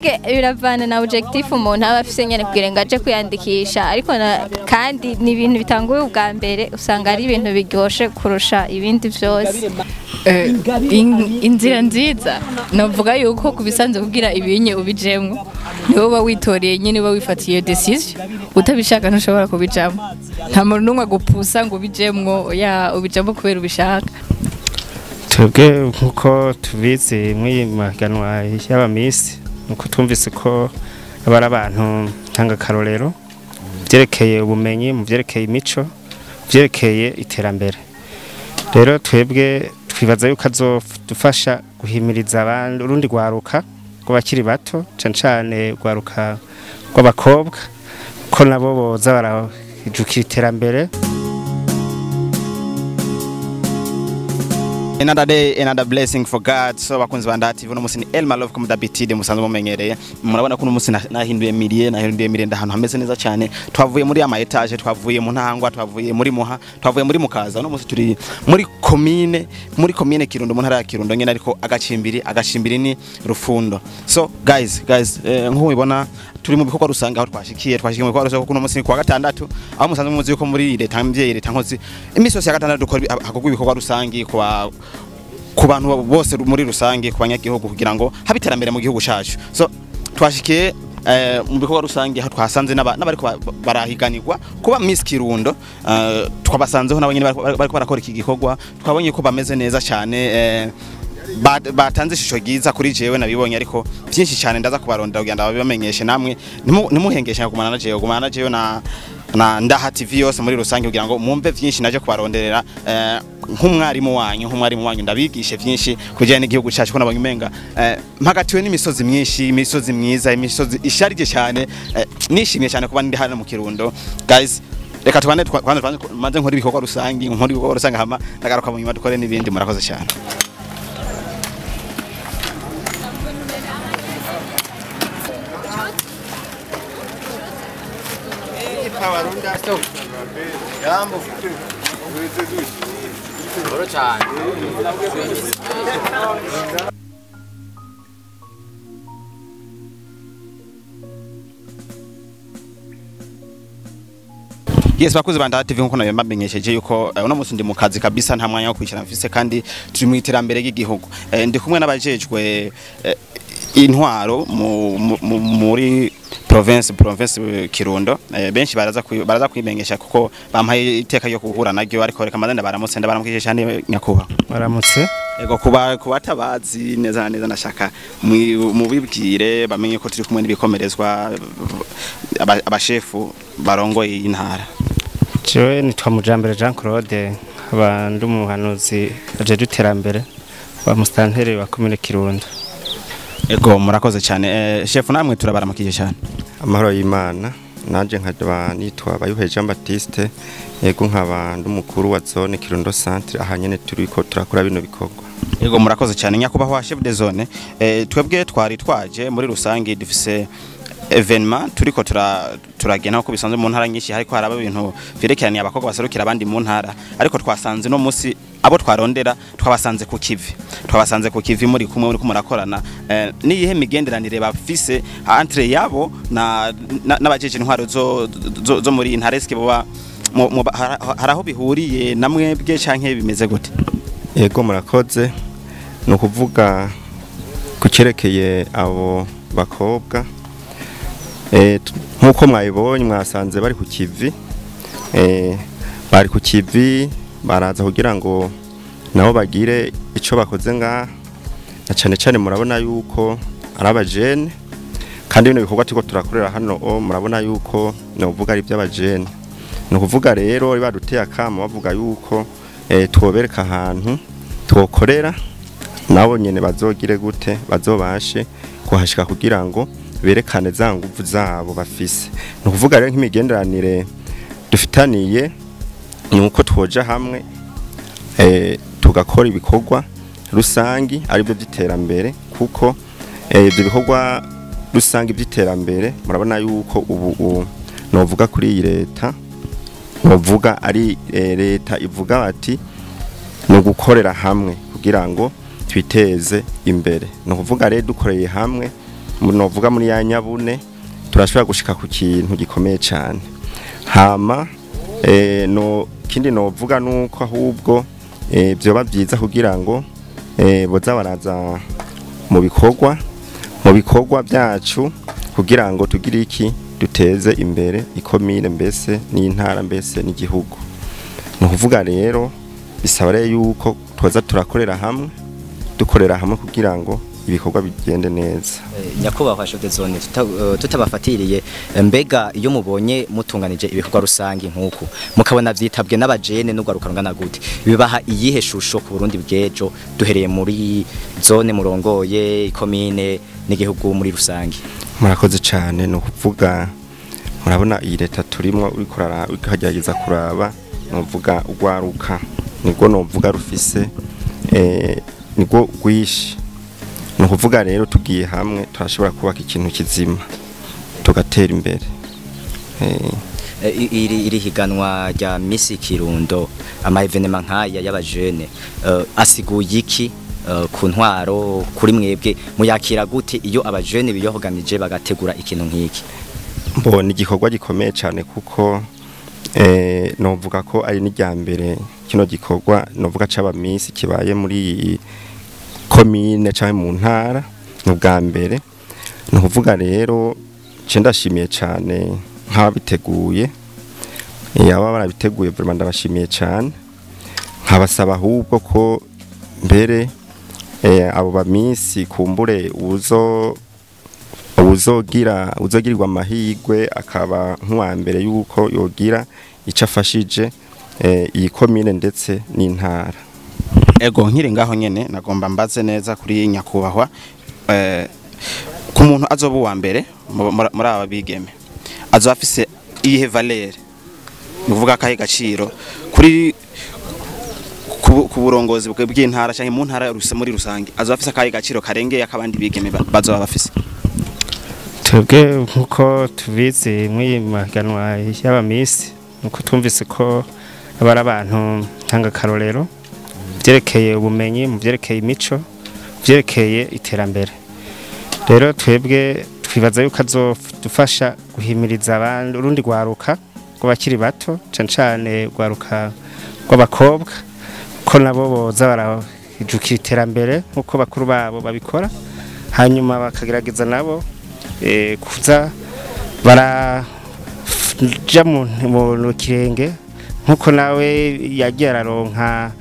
Biravana na objectif umuntu aba afise nyene kugira ngo aje kwiyandikisha, ariko kandi ni ibintu bitanguye ubwa mbere, usanga ari ibintu biryoshe kurusha ibindi vyose. Inzira nziza navuga yuko kubisanzwe kugira ibinye ubijemwo niwe uba witoreye nyene, uba wifatiye decision, utabishaka ntushobora kubijamwo. Nta muntu n'umwe agupusa ngo ubijemwo, ya ubijamwo kubera ubishaka. Twebwe nkuko tubizi mw'iyi mahiganwa y'aba miss, nuko twumvise ko aba ari abantu ntangakarorero vyerekeye ubumenyi, mu vyerekeye imico, vyerekeye iterambere. Rero twebwe twibaza yuko azodufasha guhimiriza abandi urundi rwaruka rw'abakiri bato, cane cane rwaruka rw'abakobwa, ko nabo boza barajukira iterambere. Another day, another blessing for God. So bakunzi ba Ndaha TV, uno musi ni Elma Love comme d'habitude musanzwe mumenyereye. Murabona ko uno musi nahinduye milieu ndahantu hameze neza cyane. Twavuye muri ama étage, twavuye mu Ntangwa, twavuye muri Muha, twavuye muri Mukaza. Uno musi turi muri commune Kirundo, mu ntara ya Kirundo nyene, ariko agacimbiri ni Rufundo. So guys, nkuko mubibona turi mu bikorwa rusange aho twashikiye mu bikorwa rusange kuko uno musi ni kuwa gatandatu, aho musanzwe muzi yuko muri leta mvyeyi, leta nkozi, imisi yose ya gatandatu dukora hakorwa ibikorwa rusange ku bantu bose muri rusange, ku banyagihugu, kugira ngo habe iterambere mu gihugu cacu. So twashikiye mu bikorwa rusange aho twasanze n'abariko barahiganirwa kuba Miss Kirundo. Twabasanzeho nabo nyene bariko barakora iki gikorwa. Twabonye ko bameze neza cyane, batanze ishusho ryiza kuri jewe nabibonye, ariko byinshi cyane ndaza kubarondera kugira ngo babibamenyeshe. Namwe ntimuhengeshe kugumana na jewe na Ndaha TV yose muri rusange kugira ngo mwumve vyinshi naje kubaronderera, nk'umwarimu wanyu ndabigishe vyinshi kujyanye n'igihugu cyacu, ko nabonye umenga mpagatiwe n'imisozi myinshi, imisozi myiza, imisozi isharije cyane. Nishimiye cyane kuba ndi hano mu Kirundo. Guys, reka tubane kwanza maze nkora ibikorwa rusangi hama ndagaruka mu nyuma dukore n'ibindi. Murakoze cyane. Yes, bakuzi ba Ndaha TV, nkuko nayo mbamenyesheje yuko uno munsi ndi mu kazi kabisa, nta mwanya wo kwicara mfise, kandi turi mu iterambere ry'igihugu. Ndi kumwe n'abajejwe intwaro muri province Kirundo. Benshi baraza kwimenyesha kuko bampaye iteka ryo guhura naryo, ariko reka manze ndabaramutse. Ndabaramukije cyane, nyakubahwa. Baramutse. Ego, kuba kubatabazi neza na neza, nashaka mubibwire bamenye ko turi kumwe n'ibikomerezwa, abashefu barongoye intara. Jewe nitwa Mujambere Jean Claude, nkaba ndi umuhanuzi ajejwe iterambere wa musitanteri wa komine Kirundo. Ego, murakoze cyane. Shefu, namwe turabaramukije cyane. Amahoro y'Imana. Nanje nkaba nitwa Bayuhe Jean Baptiste, yego, nkaba ndi umukuru wa zone Kirundo Centre, aha nyene turiko turakora bino bikorwa. Ego, murakoze cyane, nyakubahwa chef de zone. Twebwe twari twaje muri rusange, dufise événement turiko turagena uko bisanzwe mu ntara nyinshi, hariko haraba ibintu vyerekeranye abakobwa baserukira abandi mu ntara, ariko twasanze no musi abo twarondera twabasanze ku kivi muri kumwe, muri murakorana. Niyihe migenderanire bafise entre yabo na n'abajeje intwaro zo muri intara? Eske boba hari aho bihuriye na mwebwe canke bimeze gute? Yego, murakoze. Ni ukuvuga ku cyerekeye abo bakobwa, nk'uko mwabibonye, mwasanze bari ku kivi, bari ku kivi, baraza kugira ngo nabo bagire ico bakoze ngaha, na cane cane murabona yuko ari abajene, kandi bino bikorwa turiko turakorera hano murabona yuko novuga ari iby'abajene. Ni ukuvuga rero baduteye akamo bavuga yuko twobereka ahantu twokorera, nabo nyene bazogire gute, bazobashe kuhashika kugira ngo berekane za nguvu zabo bafise. Ni ukuvuga rero nk'imigenderanire dufitaniye ni uko twoja hamwe, tugakora ibikorwa rusangi aribyo by'iterambere, kuko ibyo bikorwa rusangi by'iterambere murabona yuko ubu novuga kuri iyi leta, novuga ari leta ivuga bati ni ugukorera hamwe kugira ngo twiteze imbere. Ni ukuvuga rero dukoreye hamwe Novuga muri ya nyabune turashobora gushika ku kintu gikomeye cyane. Hama no kindi novuga nuko ahubwo byoba byiza kugira ngo boza baraza mu bikorwa byacu kugira ngo tugire iki duteze imbere ikomine mbese n'intara mbese n'igihugu. Ni ukuvuga rero bisaba rero yuko twaza turakorera hamwe, dukorera hamwe kugira ngo ibikorwa bigende neza. Nyakubahwa chef de zone, tutabafatiriye, mbega iyo mubonye mutunganije ibikorwa rusangi nkuku mukabona vyitabwe n'abajene n'ugwaruka rungana gute, bibaha iyihe shusho ku Burundi bw'ejo duhereye muri zone murongoye, ikomine n'igihugu muri rusangi? Murakoze cyane. Ni ukuvuga murabona iyi leta turimo uriko uragerageza kuraba, nuvuga ugwaruka nibwo novuga rufise nibwo rwishi. Ni ukuvuga rero tugiye hamwe turashobora kubaka ikintu kizima tugatera imbere. Iri higanwa rya Miss Kirundo, ama evenement nkaya y'abajene asiguye iki ku ntwaro kuri mwebwe? Muyakira gute iyo abajene biyohoganije bagategura ikintu nk'iki? Mbona igikorwa gikomeye cyane kuko novuga ko ari n'irya mbere kino gikorwa novuga c'aba Miss kibaye muri komine cyangwa mu ntara, ni ubwa mbere. Ni ukuvuga rero nce ndashimiye cyane nk'ababiteguye, aba barabiteguye vraiment ndabashimiye cyane, nkabasaba ahubwo ko mbere abo ba Miss kumbure uzogirirwa amahirwe akaba nk'uwa mbere yuko yogira icyo afashije iyi komine ndetse n'intara. Ego nkiri ngaho nyene nagomba mbaze neza kuri nyakubahwa, ku muntu azoba uwa mbere muri aba bigeme azoba afise iyihe valeur, ni ukuvuga akahe gaciro kuri ku burongozi bw'intara canke mu ntara muri rusange, azoba afise akahe gaciro karengeye akabandi bigeme bazoba bafise? Twebwe nkuko tubizi mw'iyi mahiganwa y'aba Miss, nuko twumvise ko aba ari abantu ntangakarorero vyerekeye ubumenyi, mu vyerekeye imico, vyerekeye iterambere. Rero twebwe twibaza yuko azodufasha guhimiriza abandi urundi rwaruka rw'abakiri bato, cane cane rwaruka rw'abakobwa, ko nabo boza barajukira iterambere nkuko bakuru babo babikora, hanyuma bakagerageza nabo kuza baraja mu kirenge nkuko nawe yagiye araronka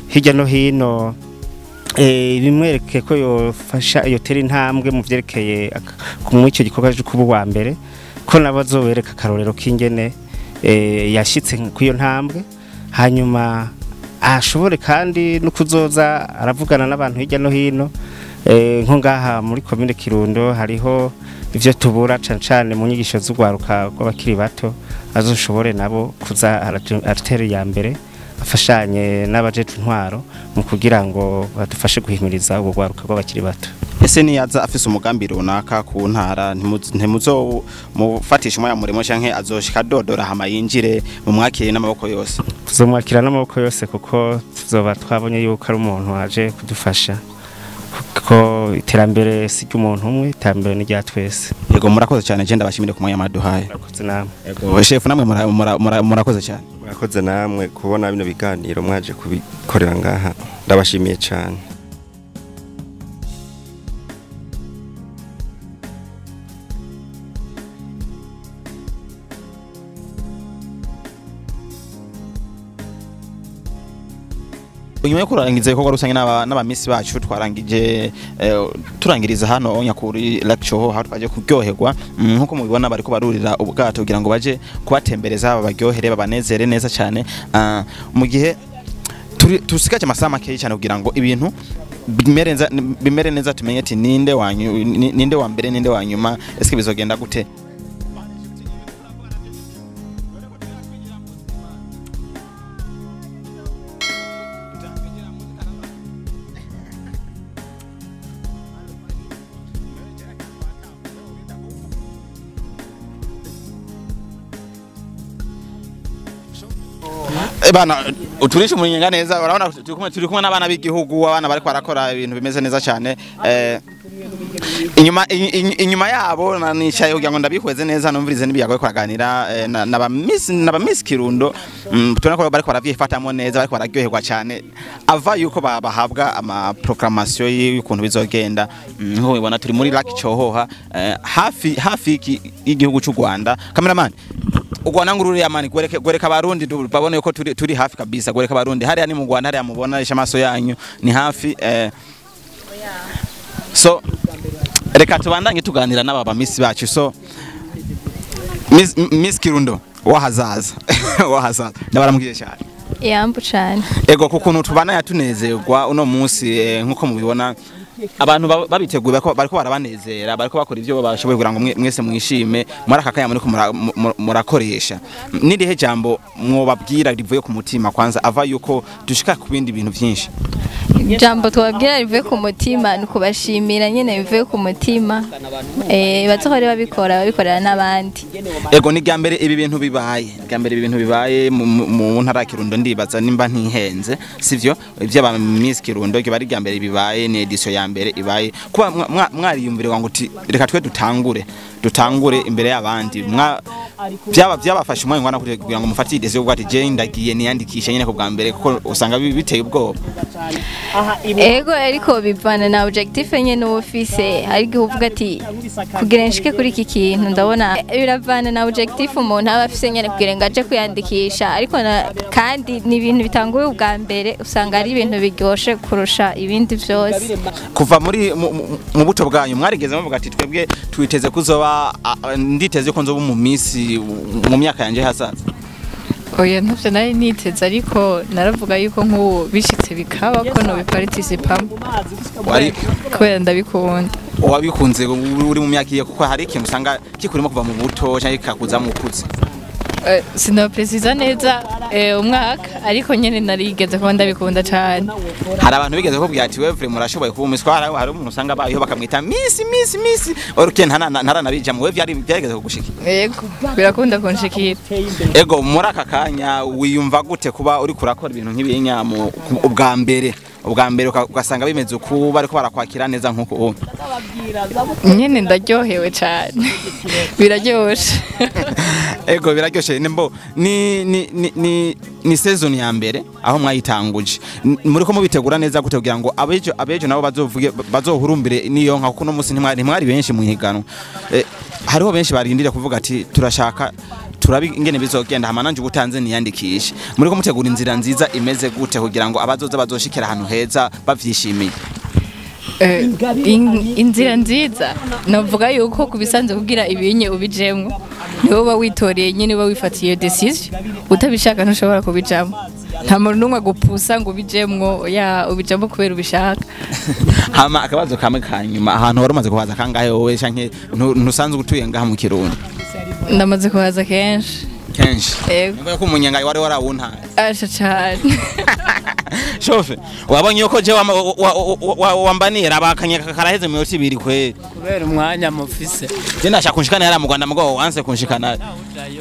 hirya no hino, bimwereke ko yofasha yotera intambwe mu vyerekeye ku icyo gikorwa cyo kuba uwa mbere, ko nabo azobereka akarorero k'ingene yashitse ku iyo ntambwe, hanyuma ashobore kandi no kuzoza aravugana n'abantu hirya no hino. Nko ngaha muri komine Kirundo hariho ivyo tubura cane cane mu nyigisho z'ugwaruka rw'abakiri bato, azoshobore nabo kuza aratera iya mbere afashanye n'abajeje intwaro mu kugira ngo badufashe guhimiriza ubwo rwaruka rw'abakiri bato. Ese niyaza afise umugambi runaka ku ntara, ntimuzo mufatisha umwanya murimo canke azoshika dodora hama yinjire mu mwakire n'amaboko yose? Tuzomwakira n'amaboko yose kuko tuzoba twabonye yuko ari umuntu aje kudufasha, kuko iterambere si ry'umuntu umwe, iterambere ni rya twese. Yego murakoze cyane, je ndabashimire ku mwanya mwaduhaye. Murakoze namwe. Yego chef, namwe murakoze cyane. Murakoze namwe kubona bino biganiro mwaje kubikorera ngaha, ndabashimiye cyane. Nyuma yo kurangiza ibikorwa rusange n'aba Miss bacu twarangije turangiriza hano nyakuri lecture aho twaje kuryoherwa. Nkuko mubibona bariko barurira ubwato kugira ngo baje kubatembereza babaryohere babanezere neza cyane, mu gihe tusigaje amasaha make cyane kugira ngo ibintu bimere neza, tumenye ati ninde wanyu ninde wa mbere ninde wa nyuma, eske bizogenda gute. Bana uturisha umunyenga neza, urabona turi kumwe n'abana b'igihugu, abana bariko barakora ibintu bimeze neza cyane. Inyuma yabo nicaye kugira ngo ndabihweze neza, numvirize n'ibiyago bariko baraganira na ba Miss Kirundo. Tubona ko bariko baravyifatamwo neza, bariko bararyoherwa cyane ava yuko bahabwa ama proclamation y'ukuntu bizogenda. Nkuko mubibona, turi muri Lac Cohoha, hafi y'igihugu cy'u Rwanda. Cameraman, u Rwanda ngururiya mani, gwereka abarundi babone yuko turi hafi kabisa. Gwereka abarundi hariya ni mu Rwanda, hariya mubona amaso yanyu ni hafi. So reka tubandanye tuganira n'aba ba Miss bacu. So Miss Kirundo wahazaza, ndabaramubwiye cyane. Yambu cane. Ego, kukuntu tubana yatunezerwa uno munsi, nkuko mubibona abantu babiteguye bariko barabanezera, bariko bakora ivyo bashoboye kugira ngo mwese mwishime muri aka kanya muriko murakoresha. Nirihe jambo mwobabwira rivuye ku mutima kwanza, ava yuko dushika ku bindi bintu vyinshi? Jambo twabwira rivuye ku mutima ni ukubashimira nyene bivuye ku mutima, bazohore babikora, babikorera n'abandi. Ego, ni mbere ibi bintu bibaye, ni mbere ibi bintu bibaye mu ntara ya Kirundo, ndibaza nimba ntihenze, sivyo? Ivy'aba Miss Kirundo kiba ari irya mbere bibaye, ni edition ya mbere ibaye. Kuba mwariyumvire ngo uti reka twe dutangure imbere y'abandi, byaba byabafashe umwanya ungana gute kugira ngo mufate idée yo kuvuga ati je ndagiye niyandikisha nyene ku bwa mbere, kuko usanga biteye ubwoba? Ego, ariko bivana na objectif nyene uba ufise. Hari igihe uvuga ati kugira nshike kuri iki kintu, ndabona biravana na objectif umuntu aba afise nyene kugira ngo aje kwiyandikisha. Ariko kandi ni ibintu bitanguye ubwa mbere, usanga ari ibintu biryoshe kurusha ibindi vyose. Kuva muri mu buto bwanyu mwarigeze muvuga ati twebwe twiteze kuzoba nditeze ko nzoba mu Miss mu myaka yanje hazaza? Oya, ntavyo nari niteze, ariko naravuga yuko nk'ubu bishitse bikaba ko nobiparticipamo. Wari kubera ndabikunda. Wabikunze uri mu myaka iye? Kuko hari ikintu usanga kikurimo kuva mu buto cyangwa kikakuza mu kuze. Sinopresiza neza umwaka, ariko nyene narigeze kuba ndabikunda cane. Hari abantu bigeze kubwira ati wewe murashoboye kuba umuswa? Hari umuntu usanga abayeho bakamwita Miss, Miss, Miss, oruke ntaranabijamwo. Wewe byari byarigeze kugushika? Yego, birakunda kunshikira. Ego, muri aka kanya wiyumva gute kuba uri kurakora ibintu nk'ibinya mu ubwa mbere ugasanga bimeze uku, bariko barakwakira neza nkuko ubu? Nyene ndaryohewe cane, biraryoshe. Ego, biraryoshe. Nimbo ni season ya mbere aho mwayitanguje. Muriko mubitegura neza gute kugira ngo abejo nabo bazovuge, bazohurumbire niyo nka, kuko no musi ntimwari benshi mu higanwa? Hariho benshi barindira kuvuga ati turashaka turabi ingene bizogenda, hama nanje ubutanze niyandikishe. Muriko mutegura inzira nziza imeze gute kugira ngo abazoza bazoshikira ahantu heza bavyishimiye? Inzira nziza, navuga yuko ku bisanzwe kugira ibinye ubijemwo niwe uba witoreye nyine, uba wifatiye decision. Utabishaka ntushobora kubijamo, nta muntu n'umwe agupusa ngo ubijemwo. Ya, ubijamo kubera ubishaka. Hama akabazo kamwe kanyuma: ahantu wari umaze kuhaza kangahe wowe, canke ntusanzwe utuye ngaha mu Kirundo? Ndamaze kuhaza kenshi. Kenshi? Yego. Nimba ko umunyenga wari warawuntaye. Asha, cane. Shofe, wabonye yuko je wambaniye rabakanye karaheze mu minota 2 kweri. Kubera umwanya mufise. Je ndashaka kunshikana yari mu Rwanda, mugabo wanse kunshikana.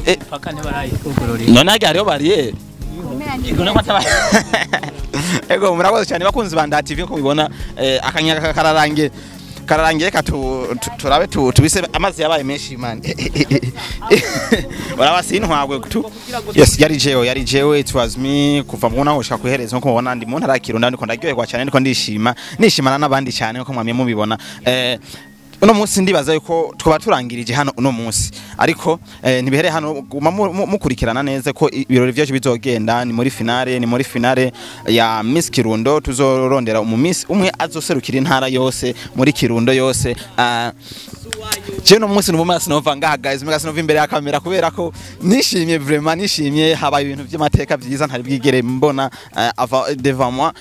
Imipaka ntibarayikugururira. None harya hariho barrière? Ego, ko ataba. Ego, murakoze cyane bakunzi ba Nda TV. Ko mubibona, akanyaga kararangiye kararangiye. Reka turabe tubise amazi yabaye menshi man, uraba sintwagwe tu. Yes, yari jewe, it was me kuva mubona ushaka kuhereza. Nko mubona, ndi mu ntara ya Kirundo, ndiko ndaryoherwa cyane, ndiko ndishima, nishimana n'abandi cyane nko mwamye mubibona. Uno munsi ndibaza yuko twaba turangirije hano uno munsi, ariko ntibihere hano. Guma mukurikirana neza ko ibirori vyacu bizogenda. Ni muri finale ya Miss Kirundo. Tuzorondera umu Miss umwe azoserukira intara yose muri Kirundo yose. Je no munsi nubuma sinova ngaha guys, mega sinova imbere ya kamera kubera ko nishimye, vraiment nishimye. Habaye ibintu by'amateka byiza ntari bwigere mbona ava devant moi.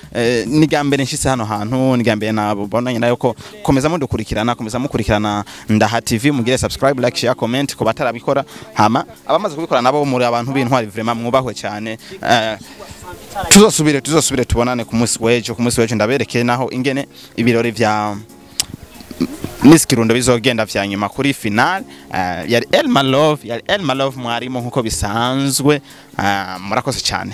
Ni bwa mbere nshitse hano hantu, ni bwa mbere nabonanye nayo. Ko komeza mudukurikirana, komeza mukurikirana Ndaha TV, mugire subscribe, like, share, comment ku batarabikora. Hama abamaze kubikora nabo muri abantu b'intwari, vraiment mwubahwe cyane. Tuzosubire tubonane ku munsi w'ejo. Ku munsi w'ejo ndabereke naho ingene ibirori vya Miss Kirundo bizogenda vya nyuma kuri final. Yari Elma Love, yari Elma Love mwarimu nkuko bisanzwe. Murakoze cyane.